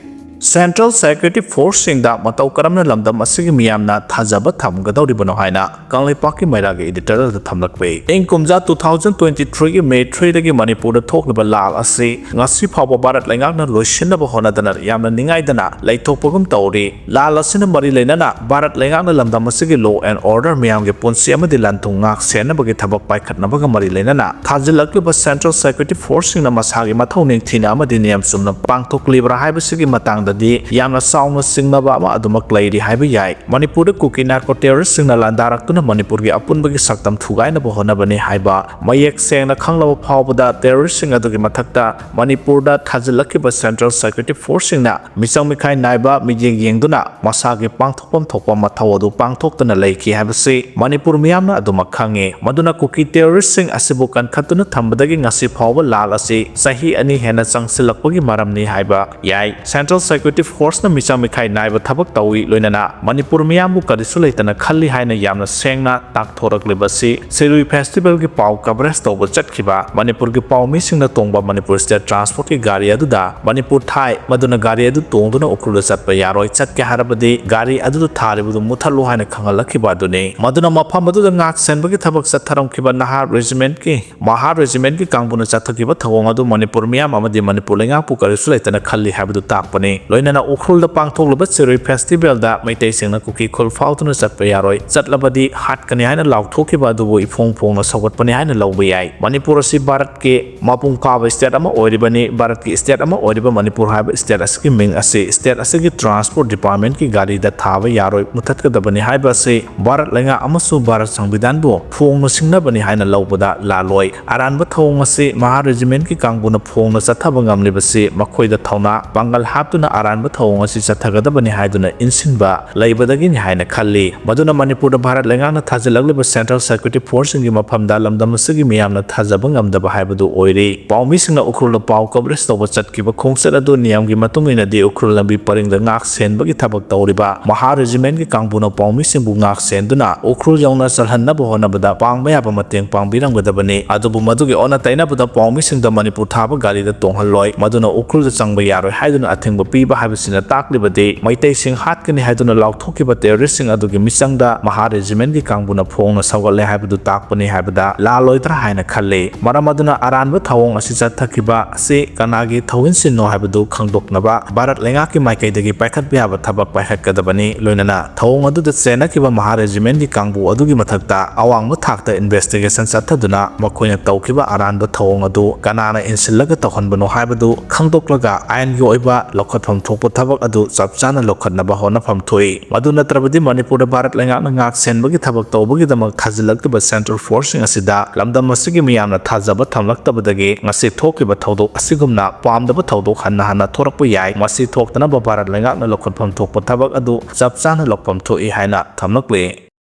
Central Security Forceꯁꯤꯡꯗ ꯃꯇꯧ ꯀꯔꯝꯅ ꯂꯝꯗꯝ ꯑꯁꯤꯒꯤ ꯃꯤꯌꯥꯝꯅ ꯊꯥꯖꯕ ꯊꯝꯒꯗꯧꯔꯤꯕꯅꯣ ꯍꯥꯏꯅ ꯀꯪꯂꯩꯄꯥꯛꯀꯤ ꯃꯩꯔꯥꯒꯤ editor ꯑꯗꯨꯗ ꯊꯝꯂꯛꯂꯤ꯫ ꯏꯪ ꯀꯨꯝꯖꯥ two thousand twenty threeꯒꯤ May threeꯗꯒꯤ ꯃꯅꯤꯄꯨꯔꯗ ꯊꯣꯛꯂꯤꯕ ꯂꯥꯜ ꯑꯁꯤ ꯉꯁꯤ ꯐꯥꯎꯕ ꯚꯥꯔꯠ ꯂꯩꯉꯥꯛꯅ ꯂꯣꯏꯁꯤꯟꯅꯕ ꯍꯣꯠꯅꯗꯅ ꯌꯥꯝꯅ ꯅꯤꯡꯉꯥꯏꯗꯅ ꯂꯩꯊꯣꯛꯄꯒꯨꯝ ꯇꯧꯔꯤ꯫ ꯂꯥꯜ ꯑꯁꯤꯅ ꯃꯔꯤ ꯂꯩꯅꯅ ꯚꯥꯔꯠ ꯂꯩꯉꯥꯛꯅ ꯂꯝꯗꯝ ꯑꯁꯤꯒꯤ law and order, ꯃꯤꯌꯥꯝꯒꯤ ꯄꯨꯟꯁꯤ ꯑꯃꯗꯤ ꯂꯟ ꯊꯨꯝ ꯉꯥꯛ ꯁꯦꯟꯅꯕꯒꯤ ꯊꯕꯛ ꯄꯥꯏꯈꯠꯅꯕꯒ ꯃꯔꯤ ꯂꯩꯅꯅ ꯊꯥꯖꯤꯜꯂꯛꯂꯤꯕ Central Security Forceꯁꯤꯡꯅ ꯃꯁꯥꯒꯤ ꯃꯊꯧ ꯅꯤꯡꯊꯤꯅ ꯑꯃꯗꯤ ꯅꯤꯌꯝ ꯆꯨꯝꯅ ꯄꯥꯡꯊꯣꯛꯂꯤꯕ꯭ꯔꯥ ꯍꯥꯏꯕꯁꯤꯒꯤ ꯃꯇꯥꯡꯗꯗꯤ ꯌꯥꯝꯅ ꯆꯥꯎꯅ ꯆꯤꯡꯅꯕ ꯑꯃ ꯑꯗꯨꯃꯛ ꯂꯩꯔꯤ ꯍꯥꯏꯕ ꯌꯥꯏ꯫ ꯃꯅꯤꯄꯨꯔꯗ ꯀꯨꯀꯤ narco terroristꯁꯤꯡꯅ ꯂꯥꯟꯗꯥꯔꯛꯇꯨꯅ ꯃꯅꯤꯄꯨꯔꯒꯤ ꯑꯄꯨꯟꯕꯒꯤ ꯁꯛꯇꯝ ꯊꯨꯒꯥꯏꯅꯕ ꯍꯣꯠꯅꯕꯅꯤ ꯍꯥꯏꯕ ꯃꯌꯦꯛ ꯁꯦꯡꯅ ꯈꯪꯂꯕ ꯐꯥꯎꯕꯗ terroristꯁꯤꯡ ꯑꯗꯨꯒꯤ ꯃꯊꯛꯇ ꯃꯅꯤꯄꯨꯔꯗ ꯊꯥꯖꯤꯜꯂꯛꯈꯤꯕ Central Security Forceꯁꯤꯡꯅ ꯃꯤꯆꯪ ꯃꯤꯈꯥꯏ ꯅꯥꯏꯕ ꯃꯤꯠꯌꯦꯡ ꯌꯦꯡꯗꯨꯅ ꯃꯁꯥꯒꯤ ꯄꯥꯡꯊꯣꯛꯐꯝ ꯊꯣꯛꯄ ꯃꯊꯧ ꯑꯗꯨ ꯄꯥꯡꯊꯣꯛꯇꯨꯅ ꯂꯩꯈꯤ ꯍꯥꯏꯕꯁꯤ ꯃꯅꯤꯄꯨꯔ ꯃꯤꯌꯥꯝꯅ ꯑꯗꯨꯃꯛ ꯈꯪꯉꯤ꯫ ꯃꯗꯨꯅ ꯀꯨꯀꯤ terroristꯁꯤꯡ ꯑꯁꯤꯕꯨ ꯀꯟꯈꯠꯇꯨꯅ ꯊꯝꯕꯗꯒꯤ ꯉꯁꯤ ꯐꯥꯎꯕ ꯂꯥꯜ ꯑꯁꯤ ꯆꯍꯤ ꯑꯅꯤ ꯍꯦꯟꯅ ꯆꯪꯁꯤꯜꯂꯛꯄꯒꯤ ꯃꯔꯝꯅꯤ ꯍꯥꯏꯕ ꯌꯥꯏ꯫ Central Security Forceꯅ ꯃꯤꯆꯪ ꯃꯤꯈꯥꯏ ꯅꯥꯏꯕ ꯊꯕꯛ ꯇꯧꯏ, ꯂꯣꯏꯅꯅ ꯃꯅꯤꯄꯨꯔ ꯃꯤꯌꯥꯝꯕꯨ ꯀꯔꯤꯁꯨ ꯂꯩꯇꯅ ꯈꯜꯂꯤ ꯍꯥꯏꯅ ꯌꯥꯝꯅ ꯁꯦꯡꯅ ꯇꯥꯛꯊꯣꯔꯛꯂꯤꯕꯁꯤ ꯁꯤꯔꯨꯏ festivalꯒꯤ ꯄꯥꯎ coverage ꯇꯧꯕ ꯆꯠꯈꯤꯕ ꯃꯅꯤꯄꯨꯔꯒꯤ ꯄꯥꯎꯃꯤꯁꯤꯡꯅ ꯇꯣꯡꯕ ꯃꯅꯤꯄꯨꯔ state transportꯀꯤ ꯒꯥꯔꯤ ꯑꯗꯨꯗ ꯃꯅꯤꯄꯨꯔ ꯊꯥꯏ, ꯃꯗꯨꯅ ꯒꯥꯔꯤ ꯑꯗꯨ ꯇꯣꯡꯗꯨꯅ ꯎꯈ꯭ꯔꯨꯜꯗ ꯆꯠꯄ ꯌꯥꯔꯣꯏ, ꯆꯠꯀꯦ ꯍꯥꯏꯔꯕꯗꯤ ꯒꯥꯔꯤ ꯑꯗꯨꯗ ꯊꯥꯔꯤꯕꯗꯨ ꯃꯨꯊꯠꯂꯨ ꯍꯥꯏꯅ ꯈꯪꯍꯜꯂꯛꯈꯤꯕ ꯑꯗꯨꯅꯤ꯫ ꯃꯗꯨꯅ ꯃꯐꯝ ꯑꯗꯨꯗ ꯉꯥꯛ ꯁꯦꯟꯕꯒꯤ ꯊꯕꯛ ꯆꯠꯊꯔꯝꯈꯤꯕ ꯅꯍꯥ regimentꯀꯤ, ꯃꯍꯥ regimentꯀꯤ ꯀꯥꯡꯕꯨꯅ ꯆꯠꯊꯈꯤꯕ ꯊꯧꯑꯣꯡ ꯑꯗꯨ ꯃꯅꯤꯄꯨꯔ ꯃꯤꯌꯥꯝ ꯑꯃꯗꯤ ꯃꯅꯤꯄꯨꯔ ꯂꯩꯉꯥꯛꯄꯨ ꯀꯔꯤꯁꯨ ꯂꯩꯇꯅ ꯈꯜꯂꯤ ꯍꯥꯏꯕꯗꯨ ꯇꯥꯛꯄꯅꯤ꯫ ꯂꯣꯏꯅꯅ ꯎꯈ꯭ꯔꯨꯜꯗ ꯄꯥꯡꯊꯣꯛꯂꯤꯕ ꯁꯤꯔꯨꯏ ꯐꯦꯁꯇꯤꯚꯦꯜꯗ ꯃꯩꯇꯩꯁꯤꯡꯅ ꯀꯨꯀꯤ ꯈꯨꯜ ꯐꯥꯎꯗꯨꯅ ꯆꯠꯄ ꯌꯥꯔꯣꯏ, ꯆꯠꯂꯕꯗꯤ ꯍꯥꯠꯀꯅꯤ ꯍꯥꯏꯅ ꯂꯥꯎꯊꯣꯛꯈꯤꯕ ꯑꯗꯨꯕꯨ ꯏꯐꯣꯡ ꯐꯣꯡꯅ ꯁꯧꯒꯠꯄꯅꯤ ꯍꯥꯏꯅ ꯂꯧꯕ ꯌꯥꯏ꯫ ꯃꯅꯤꯄꯨꯔ ꯑꯁꯤ ꯚꯥꯔꯠꯀꯤ ꯃꯄꯨꯡ ꯐꯥꯕ ꯁ꯭ꯇꯦꯠ ꯑꯃ ꯑꯣꯏꯔꯤꯕꯅꯤ꯫ ꯚꯥꯔꯠꯀꯤ ꯁ꯭ꯇꯦꯠ ꯑꯃ ꯑꯣꯏꯔꯤꯕ ꯃꯅꯤꯄꯨꯔ ꯍꯥꯏꯕ ꯁ꯭ꯇꯦꯠ ꯑꯁꯤꯒꯤ ꯃꯤꯡ ꯑꯁꯤ ꯁ꯭ꯇꯦꯠ ꯑꯁꯤꯒꯤ ꯇ꯭ꯔꯥꯟꯁꯄꯣꯔꯠ ꯗꯤꯄꯥꯔꯠꯃꯦꯟꯠꯀꯤ ꯒꯥꯔꯤꯗ ꯊꯥꯕ ꯌꯥꯔꯣꯏ, ꯃꯨꯊꯠꯀꯗꯕꯅꯤ ꯍꯥꯏꯕ ꯑꯁꯤ ꯚꯥꯔꯠ ꯂꯩꯉꯥꯛ ꯑꯃꯁꯨꯡ ꯚꯥꯔꯠ ꯁꯪꯕꯤꯙꯥꯟꯕꯨ ꯐꯣꯡꯅ ꯁꯤꯡꯅꯕꯅꯤ ꯍꯥꯏꯅ ꯂꯧꯕꯗ ꯂꯥꯜꯂꯣꯏ꯫ ꯑꯔꯥꯟꯕ ꯊꯧꯑꯣꯡ ꯑꯁꯤ ꯃꯍꯥ ꯔꯦꯖꯤꯃꯦꯟꯠꯀꯤ ꯀꯥꯡꯕꯨꯅ ꯐꯣꯡꯅ ꯆꯠꯊꯕ ꯉꯝꯂꯤꯕꯁꯤ ꯃꯈꯣꯏꯗ ꯊꯧꯅꯥ ꯄꯥꯡꯒꯜ ꯍꯥꯞꯇꯨꯅ ꯑꯔꯥꯟꯕ ꯊꯧꯑꯣꯡ ꯑꯁꯤ ꯆꯠꯊꯒꯗꯕꯅꯤ ꯍꯥꯏꯗꯨꯅ ꯏꯟꯁꯤꯟꯕ ꯂꯩꯕꯗꯒꯤꯅꯤ ꯍꯥꯏꯅ ꯈꯜꯂꯤ꯫ ꯃꯗꯨꯅ ꯃꯅꯤꯄꯨꯔꯗ ꯚꯥꯔꯠ ꯂꯩꯉꯥꯛꯅ ꯊꯥꯖꯤꯜꯂꯛꯂꯤꯕ ꯁꯦꯟꯇ꯭ꯔꯦꯜ ꯁꯦꯀ꯭ꯌꯨꯔꯤꯇꯤ ꯐꯣꯔꯁꯁꯤꯡꯒꯤ ꯃꯐꯝꯗ ꯂꯝꯗꯝ ꯑꯁꯤꯒꯤ ꯃꯤꯌꯥꯝꯅ ꯊꯥꯖꯕ ꯉꯝꯗꯕ ꯍꯥꯏꯕꯗꯨ ꯑꯣꯏꯔꯤ꯫ ꯄꯥꯎꯃꯤꯁꯤꯡꯅ ꯎꯈ꯭ꯔꯨꯜꯗ ꯄꯥꯎ ꯀꯚꯔꯦꯖ ꯇꯧꯕ ꯆꯠꯈꯤꯕ ꯈꯣꯡꯆꯠ ꯑꯗꯨ ꯅꯤꯌꯝꯒꯤ ꯃꯇꯨꯡ ꯏꯟꯅꯗꯤ ꯎꯈ꯭ꯔꯨꯜ ꯂꯝꯕꯤ ꯄꯔꯤꯡꯗ ꯉꯥꯛ ꯁꯦꯟꯕꯒꯤ ꯊꯕꯛ ꯇꯧꯔꯤꯕ ꯃꯍꯥ ꯔꯦꯖꯤꯃꯦꯟꯠꯀꯤ ꯀꯥꯡꯕꯨꯅ ꯄꯥꯎꯃꯤꯁꯤꯡꯕꯨ ꯉꯥꯛ ꯁꯦꯟꯗꯨꯅ ꯎꯈ꯭ꯔꯨꯜ ꯌꯧꯅ ꯆꯜꯍꯟꯅꯕ ꯍꯣꯠꯅꯕꯗ ꯄꯥꯡꯕ ꯌꯥꯕ ꯃꯇꯦꯡ ꯄꯥꯡꯕꯤꯔꯝꯒꯗꯕꯅꯤ꯫ ꯑꯗꯨꯕꯨ ꯃꯗꯨꯒꯤ ꯑꯣꯟꯅ ꯇꯩꯅꯕꯗ ꯄꯥꯎꯃꯤꯁꯤꯡꯗ ꯃꯅꯤꯄꯨꯔ ꯊꯥꯕ ꯒꯥꯔꯤꯗ ꯇꯣꯡꯍꯜꯂꯣꯏ, ꯃꯗꯨꯅ ꯎꯈ꯭ꯔꯨꯜꯗ ꯆꯪꯕ ꯌꯥꯔꯣꯏ ꯍꯥꯏꯗꯨꯅ ꯑꯊꯤꯡꯕ ꯄꯤꯕ ꯍꯥꯏꯕꯁꯤꯅ ꯇꯥꯛꯂꯤꯕꯗꯤ ꯃꯩꯇꯩꯁꯤꯡ ꯍꯥꯠꯀꯅꯤ ꯍꯥꯏꯗꯨꯅ ꯂꯥꯎꯊꯣꯛꯈꯤꯕ ꯇꯦꯔꯣꯔꯤꯁ꯭ꯠꯁꯤꯡ ꯑꯗꯨꯒꯤ ꯃꯤꯆꯪꯗ ꯃꯍꯥ ꯔꯦꯖꯤꯃꯦꯟꯠꯀꯤ ꯀꯥꯡꯕꯨꯅ ꯐꯣꯡꯅ ꯁꯧꯒꯠꯂꯦ ꯍꯥꯏꯕꯗꯨ ꯇꯥꯛꯄꯅꯤ ꯍꯥꯏꯕꯗ ꯂꯥꯜꯂꯣꯏꯗ꯭ꯔꯥ ꯍꯥꯏꯅ ꯈꯜꯂꯤ꯫ ꯃꯔꯝ ꯑꯗꯨꯅ ꯑꯔꯥꯟꯕ ꯊꯧꯑꯣꯡ ꯑꯁꯤ ꯆꯠꯊꯈꯤꯕ ꯑꯁꯤ ꯀꯅꯥꯒꯤ ꯊꯧꯑꯣꯡꯁꯤꯡꯅꯣ ꯍꯥꯏꯕꯗꯨ ꯈꯪꯗꯣꯛꯅꯕ ꯚꯥꯔꯠ ꯂꯩꯉꯥꯛꯀꯤ ꯃꯥꯏꯀꯩꯗꯒꯤ ꯄꯥꯏꯈꯠꯄ ꯌꯥꯕ ꯊꯕꯛ ꯄꯥꯏꯈꯠꯀꯗꯕꯅꯤ꯫ ꯂꯣꯏꯅꯅ ꯊꯧꯑꯣꯡ ꯑꯗꯨꯗ ꯆꯦꯟꯅꯈꯤꯕ ꯃꯍꯥ ꯔꯦꯖꯤꯃꯦꯟꯠꯀꯤ ꯀꯥꯡꯕꯨ ꯑꯗꯨꯒꯤ ꯃꯊꯛꯇ ꯑꯋꯥꯡꯕ ꯊꯥꯛꯇ ꯏꯟꯚꯦꯁꯇꯤꯒꯦꯁꯟ ꯆꯠꯊꯗꯨꯅ ꯃꯈꯣꯏꯅ ꯇꯧꯈꯤꯕ ꯑꯔꯥꯟꯕ ꯊꯧꯑꯣꯡ ꯑꯗꯨ ꯀꯅꯥꯅ ꯏꯟꯁꯤꯜꯂꯒ ꯇꯧꯍꯟꯕꯅꯣ ꯍꯥꯏꯕꯗꯨ ꯈꯪꯗꯣꯛꯂꯒ ꯑꯥꯏꯟꯒꯤ ꯑꯣꯏꯕ ꯂꯧꯈꯠꯐꯝ ꯊꯣꯛꯄ ꯊꯕꯛ ꯑꯗꯨ ꯆꯞ ꯆꯥꯅ ꯂꯧꯈꯠꯅꯕ ꯍꯣꯠꯅꯐꯝ ꯊꯣꯛꯏ꯫ ꯃꯗꯨ ꯅꯠꯇ꯭ꯔꯕꯗꯤ ꯃꯅꯤꯄꯨꯔꯗ ꯚꯥꯔꯠ ꯂꯩꯉꯥꯛꯅ ꯉꯥꯛ ꯁꯦꯟꯕꯒꯤ ꯊꯕꯛ ꯇꯧꯕꯒꯤꯗꯃꯛ ꯊꯥꯖꯤꯜꯂꯛꯂꯤꯕ ꯁꯦꯟꯇ꯭ꯔꯦꯜ ꯐꯣꯔꯁꯁꯤꯡ ꯑꯁꯤꯗ ꯂꯝꯗꯝ ꯑꯁꯤꯒꯤ ꯃꯤꯌꯥꯝꯅ ꯊꯥꯖꯕ ꯊꯝꯂꯛꯇꯕꯗꯒꯤ ꯉꯁꯤ ꯊꯣꯛꯈꯤꯕ ꯊꯧꯗꯣꯛ ꯑꯁꯤꯒꯨꯝꯅ ꯄꯥꯝꯗꯕ ꯊꯧꯗꯣꯛ ꯍꯟꯅ ꯍꯟꯅ ꯊꯣꯔꯛꯄ ꯌꯥꯏ꯫ ꯃꯁꯤ ꯊꯣꯛꯇꯅꯕ ꯚꯥꯔꯠ ꯂꯩꯉꯥꯛꯅ ꯂꯧꯈꯠꯐꯝ ꯊꯣꯛꯄ ꯊꯕꯛ ꯑꯗꯨ ꯆꯞ ꯆꯥꯅ ꯂꯧꯐꯝ ꯊꯣꯛꯏ ꯍꯥꯏꯅ ꯊꯝꯂꯛꯂꯤ꯫